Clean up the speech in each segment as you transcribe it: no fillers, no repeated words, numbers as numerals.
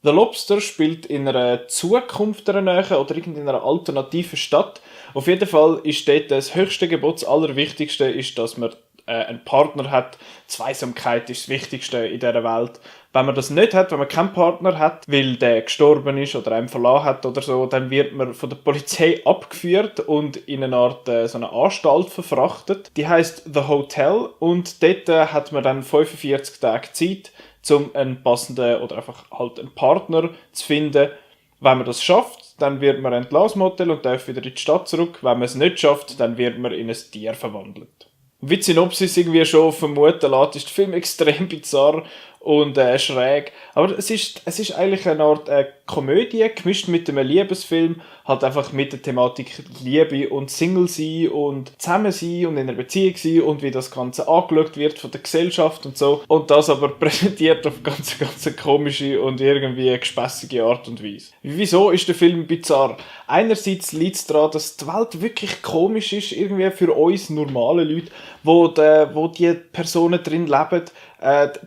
The Lobster spielt in einer Zukunft der Nähe oder irgendeiner alternativen Stadt. Auf jeden Fall ist dort das höchste Gebot, das Allerwichtigste ist, dass man einen Partner hat. Zweisamkeit ist das Wichtigste in dieser Welt. Wenn man das nicht hat, wenn man keinen Partner hat, weil der gestorben ist oder einen verlassen hat oder so, dann wird man von der Polizei abgeführt und in eine Art so eine Anstalt verfrachtet. Die heisst The Hotel und dort hat man dann 45 Tage Zeit, um einen passenden oder einfach halt einen Partner zu finden. Wenn man das schafft, dann wird man entlassen aus dem Hotel und darf wieder in die Stadt zurück. Wenn man es nicht schafft, dann wird man in ein Tier verwandelt. Wie die Synopsis irgendwie schon vermuten lässt, ist der Film extrem bizarr und schräg. Aber es ist eigentlich eine Art Komödie, gemischt mit einem Liebesfilm. Halt einfach mit der Thematik Liebe und Single sein und zusammen sein und in einer Beziehung sein und wie das Ganze angeschaut wird von der Gesellschaft und so. Und das aber präsentiert auf ganz komische und irgendwie gespässige Art und Weise. Wieso ist der Film bizarr? Einerseits liegt es daran, dass die Welt wirklich komisch ist, irgendwie für uns normale Leute, wo die Personen drin leben.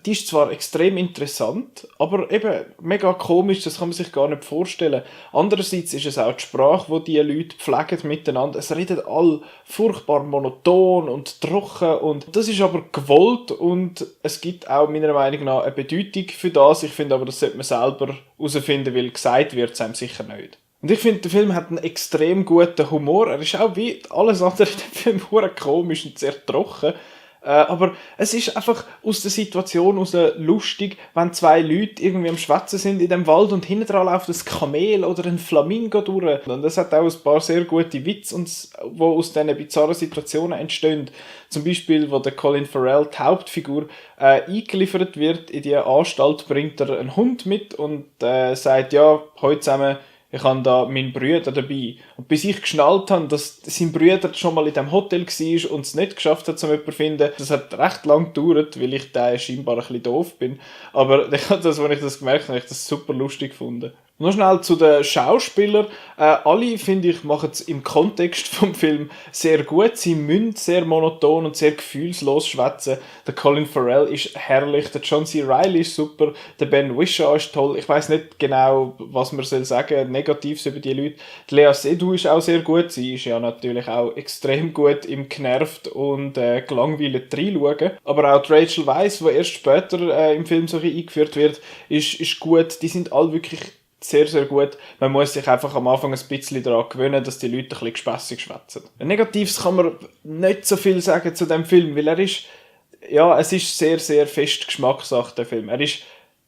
Die ist zwar extrem interessant, aber eben mega komisch, das kann man sich gar nicht vorstellen. Andererseits ist es auch die Sprache, die Leute pflegen miteinander. Es reden alle furchtbar monoton und trocken und das ist aber gewollt und es gibt auch meiner Meinung nach eine Bedeutung für das. Ich finde aber, das sollte man selber herausfinden, weil gesagt wird es einem sicher nicht. Und ich finde, der Film hat einen extrem guten Humor. Er ist auch wie alles andere in dem Film hure komisch und sehr trocken. Aber es ist einfach aus der Situation heraus lustig, wenn zwei Leute irgendwie am Schwätzen sind in dem Wald und hinten dran läuft ein Kamel oder ein Flamingo durch. Und es hat auch ein paar sehr gute Witze, die aus diesen bizarren Situationen entstehen. Zum Beispiel, wo der Colin Farrell, die Hauptfigur, eingeliefert wird in die Anstalt, bringt er einen Hund mit und sagt, ja, heute zusammen, ich habe da meinen Bruder dabei. Und bis ich geschnallt habe, dass sein Bruder schon mal in diesem Hotel war und es nicht geschafft hat, um jemanden zu finden, das hat recht lang gedauert, weil ich da scheinbar ein bisschen doof bin. Aber als ich das gemerkt habe, habe ich das super lustig gefunden. Noch schnell zu den Schauspielern. Alle, finde ich, machen es im Kontext vom Film sehr gut. Sie müssen sehr monoton und sehr gefühlslos schwätzen. Der Colin Farrell ist herrlich, der John C. Reilly ist super, der Ben Whishaw ist toll. Ich weiss nicht genau, was man sagen soll, Negatives über die Leute. Die Lea Seydoux ist auch sehr gut. Sie ist ja natürlich auch extrem gut im genervt und gelangweilt reinschauen. Aber auch die Rachel Weisz, die erst später im Film so eingeführt wird, ist gut. Die sind alle wirklich sehr, sehr gut. Man muss sich einfach am Anfang ein bisschen daran gewöhnen, dass die Leute ein bisschen gespässig schwätzen. Negatives kann man nicht so viel sagen zu dem Film, weil es ist sehr, sehr fest Geschmackssache, der Film. Er ist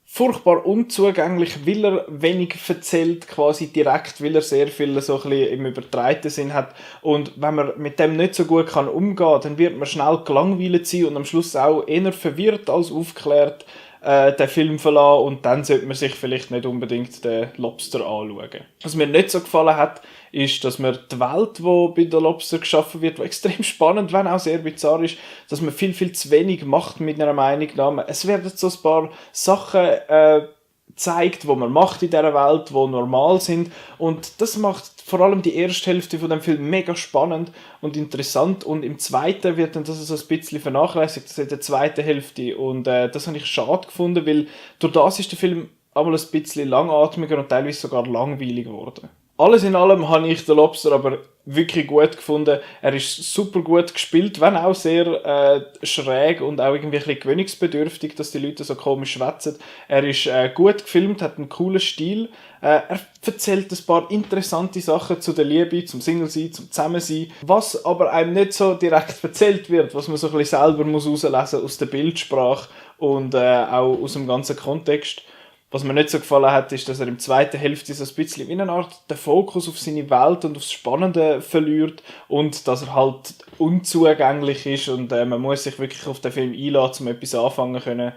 furchtbar unzugänglich, weil er wenig erzählt, quasi direkt, weil er sehr viel so ein bisschen im übertreiten Sinn hat. Und wenn man mit dem nicht so gut umgehen kann, dann wird man schnell gelangweilt sein und am Schluss auch eher verwirrt als aufgeklärt den Film verlassen und dann sollte man sich vielleicht nicht unbedingt den Lobster anschauen. Was mir nicht so gefallen hat, ist, dass man die Welt, die bei der Lobster geschaffen wird, die extrem spannend, wenn auch sehr bizarr ist, dass man viel, viel zu wenig macht mit einer Meinung nach. Es werden so ein paar Sachen zeigt, wo man macht in dieser Welt, die normal sind und das macht vor allem die erste Hälfte von dem Film mega spannend und interessant und im zweiten wird dann das so ein bisschen vernachlässigt, das in der zweiten Hälfte und das habe ich schade gefunden, weil durch das ist der Film einmal ein bisschen langatmiger und teilweise sogar langweilig geworden. Alles in allem habe ich den Lobster aber wirklich gut gefunden. Er ist super gut gespielt, wenn auch sehr schräg und auch irgendwie ein bisschen gewöhnungsbedürftig, dass die Leute so komisch schwätzen. Er ist gut gefilmt, hat einen coolen Stil. Er erzählt ein paar interessante Sachen zu der Liebe, zum Single-Sein, zum Zusammensein. Was aber einem nicht so direkt erzählt wird, was man so ein bisschen selber muss herauslesen aus der Bildsprache und auch aus dem ganzen Kontext. Was mir nicht so gefallen hat, ist, dass er im zweiten Hälfte so ein bisschen wie eine Art den Fokus auf seine Welt und aufs Spannende verliert und dass er halt unzugänglich ist und man muss sich wirklich auf den Film einladen, um etwas anfangen können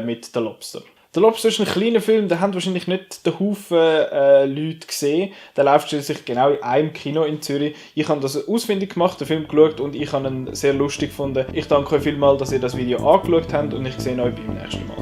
mit «Der Lobster». «Der Lobster» ist ein kleiner Film, den haben wahrscheinlich nicht den Haufen Leute gesehen. Der läuft schließlich genau in einem Kino in Zürich. Ich habe das ausfindig gemacht, den Film geschaut und ich habe ihn sehr lustig gefunden. Ich danke euch vielmals, dass ihr das Video angeschaut habt und ich sehe euch beim nächsten Mal.